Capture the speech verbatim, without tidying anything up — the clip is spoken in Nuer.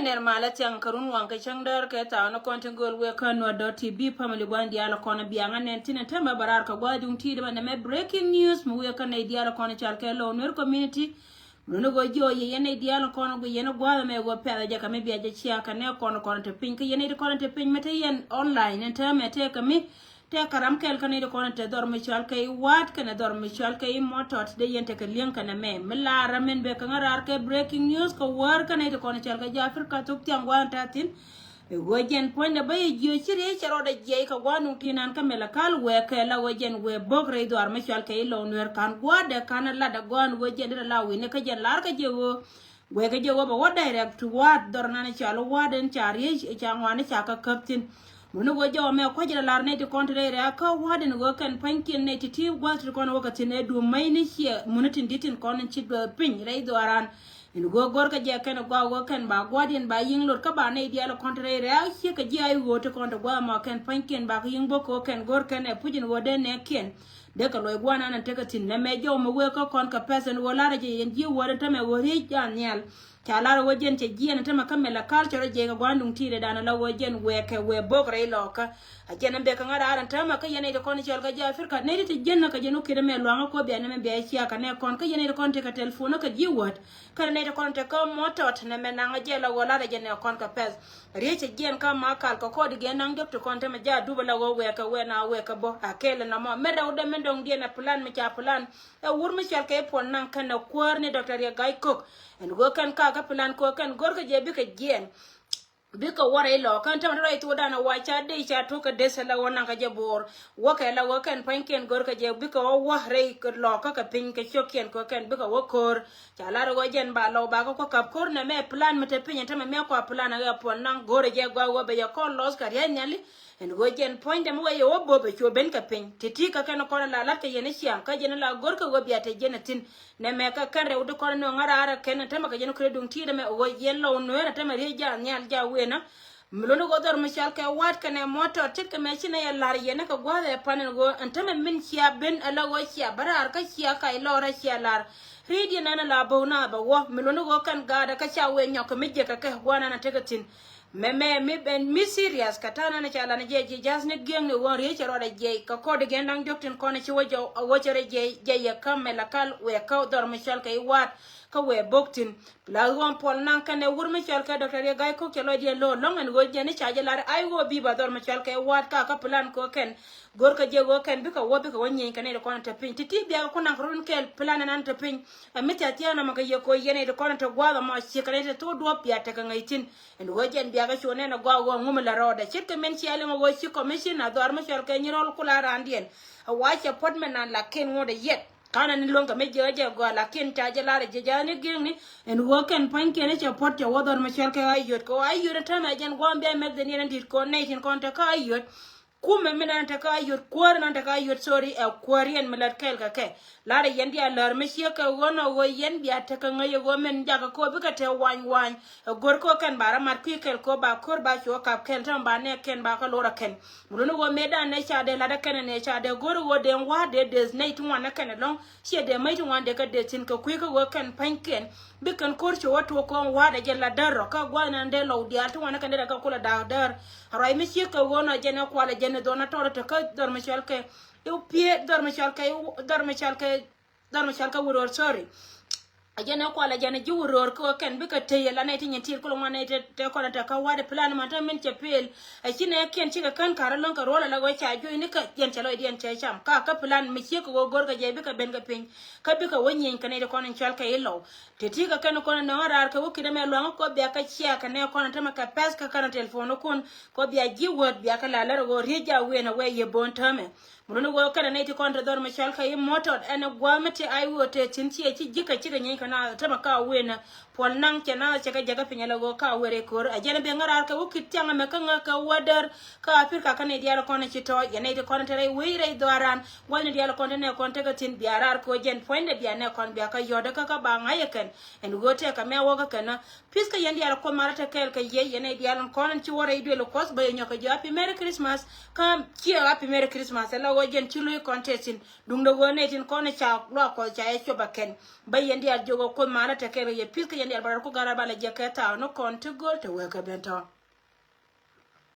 Nɛr malä thiaŋ kɛ run waŋ kɛ cäŋ däär kɛ thaw ni kɔn tin gööl wëë kä Nuer dot T V family gua̱n diaal kɔn biaŋ a nɛn tin ɛn täämɛ bä raar kɛ gua̱a̱th duŋ ti̱i̱t bä nɛmɛ breaking news mi wëë kä nɛy diaal kɔn cal kɛ Low Nuer community. Luni ɣöö jiɔ yɛ yɛn nɛy diaal kɔn gui yɛn gua̱a̱th ɛmɛ ɣöö pɛth ɛ jɛ kɛ mi bia jɛ cia kɛ nɛ kɔn kɔn te piny kä yɛn nɛy ti kɔn te piny mi te yɛn online ɛn täämɛ tëëkɛ mi tëëkɛ ram kɛl kä nɛy ti kɔn te dhɔr mi cɔal kɛ i̱ wa̱a̱t kɛnɛ dhɔr mi cɔal kɛ i̱ mɔtɔt dee yɛn tekɛ li̱eŋ kɛnɛ mɛ mi laar ram min bɛ kɛ ŋa̱ raar kɛ breaking news kɛ wäär kä nɛy ti kɔn cɔal kɛ jɛ Africa thok thiaŋ gua̱a̱th ɛn tɛ̈thin. I̱ ɣöö jɛn puɔ̱nydɛ bä yɛ jiö ci riey cɛ rɔɔdɛ jiɛc kɛ gua̱a̱r nuŋ ti̱i̱n an kä mɛlɛ kal wɛɛkɛ la ɣöö jɛn wëë bo̱k rɛy dhuaar mi cɔal kɛ i̱ Low Nuer ka̱n gua̱a̱rdɛ ka̱n latdɛ gua̱a̱r ni ɣöö jɛn derɛ la wi̱ni kä jɛn la̱r kä jiɛ ɣöö wëë kä jiɛ ɣöö bɛ wä direct to wa̱a̱t dhɔr nan cɔal wa̱a̱t ɛn ca riey ca ŋuani ca kä käp thi̱n. Muni ɣöö jɛ wä mɛ kua̱c rɛ la̱r nɛy ti kɔn ti rɛy rɛ̈ɛ̈k kä wa̱a̱t ɛn ɣöö kɛn pua̱nykiɛn nɛy ti ti gua̱th ti kɔn wä kɛ thi̱n ɛ duum mɛyni ciɛ muni tin di̱t tin kɔn ci piny rɛy dhuaaran. Ɛn ɣöö go̱rkɛ jɛ kɛn ɛ gɔaa ɣöö kɛn ba gua̱diɛn ba yi̱ŋ lot kä ba nɛy diaal kɔn te rɛy rɛ̈ɛ̈k ciek kɛ ji̱ a i̱ ɣöö te kɔn te gua̱a̱th ɛmɔ kɛn pua̱nykiɛn ba kɛ yi̱ŋ bä kɛ ɣöö kɛn go̱r kɛn ɛ puc ɛn ɣöö dee nɛɛkiɛn. Dee kɛ luɔc gua̱a̱th ɛn ɛn tekɛ thi̱n nɛmɛ jɔw mi wëë kä kɔn kɛ pɛth ɛn ɣöö la̱rä jɛ yɛn ji̱ wäär ɛn tämɛ ɣöö riec jaath nhial. Ca la̱rä ɣöö jɛn cɛ jiɛɛn ɛn tämɛ kä mɛlɛ kal cɛ rɔ jiɛc kɛ gua̱a̱th duŋ ti̱i̱t ɛ danɛ la ɣöö jɛn wëë kɛ wëë bo̱k rɛy lɔɔkä. A jɛn ɛn bɛ kɛ ŋa̱ raar ɛn tämɛ kä yɛn nɛy ti kɔn cɔl kɛ ji̱ Africa nɛy ti ti jiɛn kä jɛn wä ki̱t ɛmɛ luaŋä kɔ bia nɛmɛ bia cia kɛ nɛ kɔn kä yɛn nɛy ti kɔn ti kɛ telephone kä ji̱ wäät. Kɛnɛ nɛy ti kɔn tekɛ mɔ tɔt nɛmɛ naŋ jɛ la ɣöö la̱rä jɛ nɛ kɔn kɛ pɛth. Riec cɛ jiɛn kä ma kal kɛ kɔɔt i̱ gɛn naŋ diɔ̱k ti kɔn tämɛ jɛ a dup ala ɣöö wɛɛkɛ wɛɛ na wɛɛkɛ bä a kɛɛl ɛn nɔmɔ mɛt rɛw dee min dɔŋdiɛn ɛ plan mi ca plan. Ɛ wur mi cɔal kɛ i̱ puɔl naŋ kɛn ɛ kuäär ni Doctor Riek Gai Kok. Ɛn ɣöö kɛn kakä plan kɛ ɣöö kɛn go̱rkɛ jɛ bikɛ jiɛn. Bikɛ wä rɛy lɔɔkä ɛn tämɛ te rɔy thokdan ɛ wa ca dee ca tok kɛ deth ala wä naŋ kɛ jɛ bo̱o̱r. Wäkɛ la wä kɛn pua̱nykiɛn go̱rkɛ jɛ bikɛ wä wä rɛy lɔɔkä kɛ piny kɛ ciökiɛn kɛ kɛn bikɛ wä ko̱o̱r. Ca lar ɛ wä jɛn ba lɔw ba kä kua̱ kap ko̱r nɛmɛ plan mi te piny ɛn tämɛ mi kua̱ plan ɛ ɣɛ puɔn naŋ go̱rɛ jɛ gɔaa wä bɛ yɛ kɔn lɔth kɛ ria̱c nhiali. Ɛn ɣöö jɛn puɔ̱nydɛ mi wee yɛ wä bop ɛ cuɔ ben kɛ piny. Ti ti kä kɛn kɔn la la̱t kɛ yɛn i̱ ciaŋ kä jɛn la go̱r kɛ ɣöö bia te jɛn ɛ thi̱n. Nɛmɛ kä kɛn rɛw di kɔn ni ŋa̱ raar ɛ kɛn ɛ tämɛ kɛ jɛn kulɛ duŋ ti̱i̱t ɛmɛ ɣöö yɛn Low Nueer ɛ tämɛ riec jaath nhial jaath wëë nä. Mi luɔ̱n ɣöö dhɔr mi cɔal kɛ wa̱a̱t kɛnɛ mɔ tɔt ce̱tkɛ mɛ ci nɛ yɛ la̱r yɛn nä kɛ gua̱a̱th ɛ pan ɛn ɣöö ɛn tämɛ min cia ben ɛ la ɣöö cia bä raar kä cia kac lɔɔr ɛ cia la̱r. Ri̱i̱diɛn ɛn ɛ la bo̱o̱k na bɛ wä mi luɔ̱n ɣöö kɛn gaatdɛ kä ca wëë nyɔk kɛ mi jiäkä kɛ gua̱a̱th ɛn ɛ tekɛ thi̱n. Mɛmɛ mi ben mi serious kɛ ta̱a̱ nɛn ca lan jɛ ji̱ ja̱th ni gi̱eŋni ɣöö riec cɛ rɔɔdɛ jiɛc kɛ kɔɔt i̱ gɛn da̱ŋ diɔ̱k tin kɔn ci wä jɔw a wä cɛ rɔ jiɛc jiɛc yɛ kä mɛlɛ kal wëë kä dhɔr mi cɔal kɛ i̱ wa̱a̱t kä wëë bo̱k thi̱n. La ɣöö puɔl naŋ kɛn ɛ wur mi cɔal kɛ Doctor Riek Gai Kok cɛ lɔcdiɛn lo̱o̱ lɔ̱ŋ ɛn ɣöö jɛn i̱ ca jɛ lar I O B ba dhɔr mi cɔal kɛ i̱ wa̱a̱t ka kä plan kɛ ɣöö kɛn go̱rkɛ jɛ ɣöö kɛn bikɛ wä bikɛ wä nyieny kɛ nɛy ti kɔn te piny ti̱ti̱ biakɛ ku naŋ run kɛɛl plan ɛn an te piny. Ɛ mi thia̱thia̱a̱n ɛmɔ kɛ yɛ kɛ ɣöö yɛn nɛy ti kɔn te gua̱a̱th ɛmɔ ciek kɛ nɛy ti thok duɔ̱ɔ̱p bia tekɛ ŋäc thi̱n. Ɛn ɣöö jɛn biakɛ cu nɛn ɛ gɔaa ɣöö ŋu mi la rɔɔdɛ ce̱tkɛ min cia liŋ ɛ ɣöö ci commissioner dhɔaar mi cɔl kɛ Nyirɔl Kul Aran diɛn. Ɛ wa cɛ puɔ̱t mi nan la ken ŋuɔ̱t ɛ yɛt. Ka̱n ɛn luäŋ kɛ mi jiäk ɛ jɛ gɔaa la ken ca jɛ lar ɛ jɛ ja̱a̱ni gi̱eŋni. Ɛn ɣöö kɛn pua̱nykiɛn ɛ cɛ puɔ̱t cɛ wä dhɔr mi cɔl kɛ Ayöt kɛ ɣöö Ayöt ɛ täämɛ jɛn gua̱a̱m bia mɛk dhɛn yɛn ɛn di̱t kɛ ɣöö nɛy tin kɔn te kä Ayöt. Kumɛ mi nan te kä Ayöt kuäär nan te kä Ayöt sorry ɛ kuäär yɛn mi lät kɛɛl kɛ kɛ. Lar ɛ yɛn diaal lär mi ciek kɛ ɣöö nɔ ɣöö yɛn bia tekɛ ŋäc ɛ ɣöö min jakä kɛ ɣöö bikɛ te wany wany. Ɛ go̱r kɛ ɣöö kɛn ba rɔ mat kui̱ kɛl kɛ ɣöö ba ko̱r ba cuɔ kap kɛn täämɛ ba nɛɛk kɛn ba kä lo̱r ɛ kɛn. Mi luni ɣöö mëëdan nɛ ca dee lat ɛ kɛn ɛ nɛ ca dee go̱r ɣöö dee ŋua̱a̱r dee deth nɛy ti ŋuan ɛ kɛn ɛlɔ̱ŋ. Ciɛ dee mäc ti ŋuan dee kä deth thi̱n kɛ kui̱ kä ɣöö kɛn pa̱nykiɛn. Bi kɛn ko̱r cuɔ wä tuɔɔk kɛ ɣöö ŋua̱a̱r dee jɛ lat däär rɔ kä gua̱a̱th nan dee lɔw diaal ti ŋuan ɛ kɛn dee lat kä kulɛ da̱a̱k däär. Ruac mi ciek kɛ ɣöö nɔ jɛn ɛ kualɛ jɛn ɛ dhɔn ɛ tɔɔrɛ te kä dhɔr mi cɔl kɛ i̱ piee dhɔr mi cɔl kɛ i̱ dhɔr mi cɔl kɛ dhɔr mi cɔl kɛ wuror sorry. A jɛn ɛ kualɛ jɛn ɛ ji̱ wuror kɛ ɣöö kɛn bikɛ tey ɛ la nɛy ti nyin ti̱i̱t kulɛ ŋuan nɛy te te kɔn ɛ te kä wa̱t ɛ plan man te min cɛ pil. Ɛ ci nɛ kiɛn cikɛ kän ka̱r ɛlɔ̱ŋ kɛ ruɔl ɛ la ɣöö ca juɔ̱cni kä jɛn cɛ lɔcdiɛn cɛ cam ka kä plan mi ciek kɛ ɣöö go̱rkɛ jɛ bikɛ ben kɛ piny. Kä bikɛ wä nyieny kɛ nɛy ti kɔn in cɔl kɛ i̱ lɔw. Te ti kɛ kɛn kɔn in nɔŋ raar kɛ wä ki̱t ɛmɛ luaŋä kɔ bia kɛ cia kɛ nɛ kɔn in tämɛ kɛ pɛth kɛ kɛn in telephone kun kɔ bia ji̱ wäät bia kɛ la lär ɣöö riec ja wen ɛ wee yɛ bo̱o̱n täämɛ. Mun ni ɣöö kɛn ɛ nɛy ti kɔn te dhɔr mi cɔl kɛ i̱ mɔtɔt ɛn ɛ gua̱a̱th mi te I O te thi̱n ciɛ ci ji̱ kɛ cikɛ nyieny kɛ na tämɛ ka wen ɛ. Puɔl naŋ cɛ na cɛ kɛ jäkä piny ala ɣöö ka wer ɛ ko̱r a jɛn ɛ ben ŋä raar kɛ wä ki̱t thiaŋ ɛmɛ kä ŋä kɛ wä däär. Kä a pi̱r ka kä nɛy diaal kɔn ci tɔ̱ yɛn nɛy ti kɔn te rɛy wec rɛy dhɔaran gua̱thni diaal kɔn te nɛ kɔn tekɛ thi̱n bia raar kɛ wä jɛn puɔ̱nydɛ bia nɛ kɔn bia kä yɔ̱t kä kä ba ŋa̱c ɛ kɛn. Ɛn ɣöö tɛk kɛ mɛ wä kä kɛn ɛ pi̱th kä yɛn diaal kuoth malä te kɛɛl kɛ yɛ yɛn nɛy diaal kɔn ci wä rɛy duël kɔth bä yɛ nyɔk kɛ ji̱ happy merry Christmas. Kä ciɛ happy merry Christmas ɛ la wä jɛn ci lo̱c kɔn te thi̱n. Duŋdɛ ɣöö nɛy tin kɔn ca luaak kɔth ca yɛ cop ɛ kɛn. Bä yɛn diaal jiök ɛ kuoth malä te kɛɛl kɛ yɛ pi̱th kä yɛn Dial ba rɔ ku gat rat ba lɛ jɛ kɛ thaw ni kɔn ti göl te wee kɛ ben tɔ.